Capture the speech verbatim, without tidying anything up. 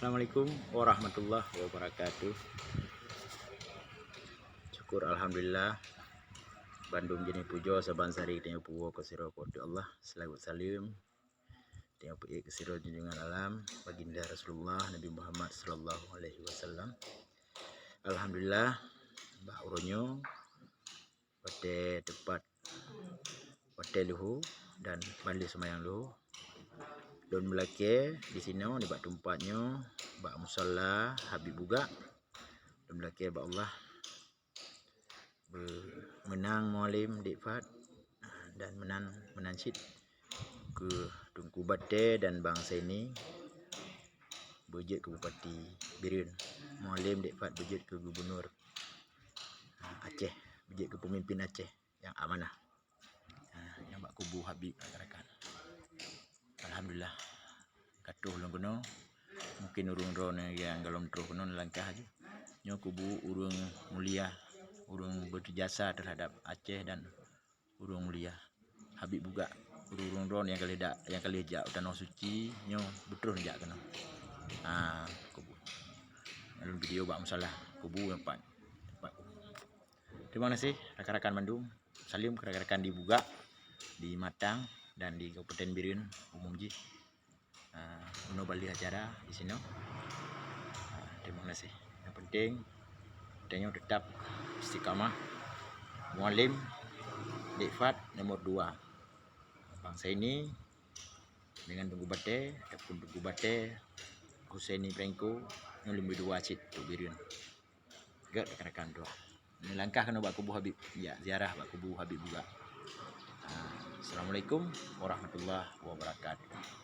Assalamualaikum warahmatullahi wabarakatuh. Syukur alhamdulillah. Bandum jeunèh pujoe saban sari tanyoe puwoe keu sidroe Po teu Allah. Seulaweuet saleuem tanyoe peuék keu sidroe junjungan alam, Baginda Rasulullah Nabi Muhammad sallallahu alaihi wasallam. Alhamdulillah, bak uroe nyoe watèe teupat watèe luho dan ban lheueh seumayang luho, lôn meulakèe disinoe nibak teumpat nyoe bak musalla Habib Bugak. Lôn meulakèe bak Allah beu-, meunang Mualem Dek Fat dan meunan, meunan cit keu Teungku Batèe dan Bang Saini beujeuet keu Bupati Bireuen, Mualem Dek Fat beujeuet keu Gubunur Aceh, beujeuet keu peumimpin Aceh nyang amanah. Ha, nyoe bak kubu Habib rakan-rakan. Alhamdulillah, ka troh lôn keunoe. Mungken ureueng droeneuh nyang gohlom troh keunoe neulangkah aju. Nyoe kubu ureueng mulia, ureueng beujasa teuhadap Aceh dan ureueng mulia Habib Bugak. Ureueng droeneuh nyang ka lheueh dak, nyang ka lheueh jak u Tanoh Suci, nyoe beutroh neujak keunoe. Ha, kubu. Lôn video bak musalla kubu nyoe pat. Pat kubu. Terima kasih rakan-rakan mandum. Saleuem keu rakan-rakan di Bugak, di Matang, dan di Kabupaten Bireuen umum jih. Ah, unoe ban lheueh acara disinoe. Ah, terima kasih. Yang penting, tanyoe tetap istiqamah. Mualem Dek Fat nomor dua. Bang Saini dengan Teungku Batèe ataupun Teungku Batèe Husaini Prengko, nyoe lôn bri dua cit untuk Bireuen. Gèt rakan-rakan droe. Neulangkah keunoe bak kubu Habib, ya, ziarah bak kubu Habib Bugak. Ah, Assalamualaikum warahmatullahi wabarakatuh.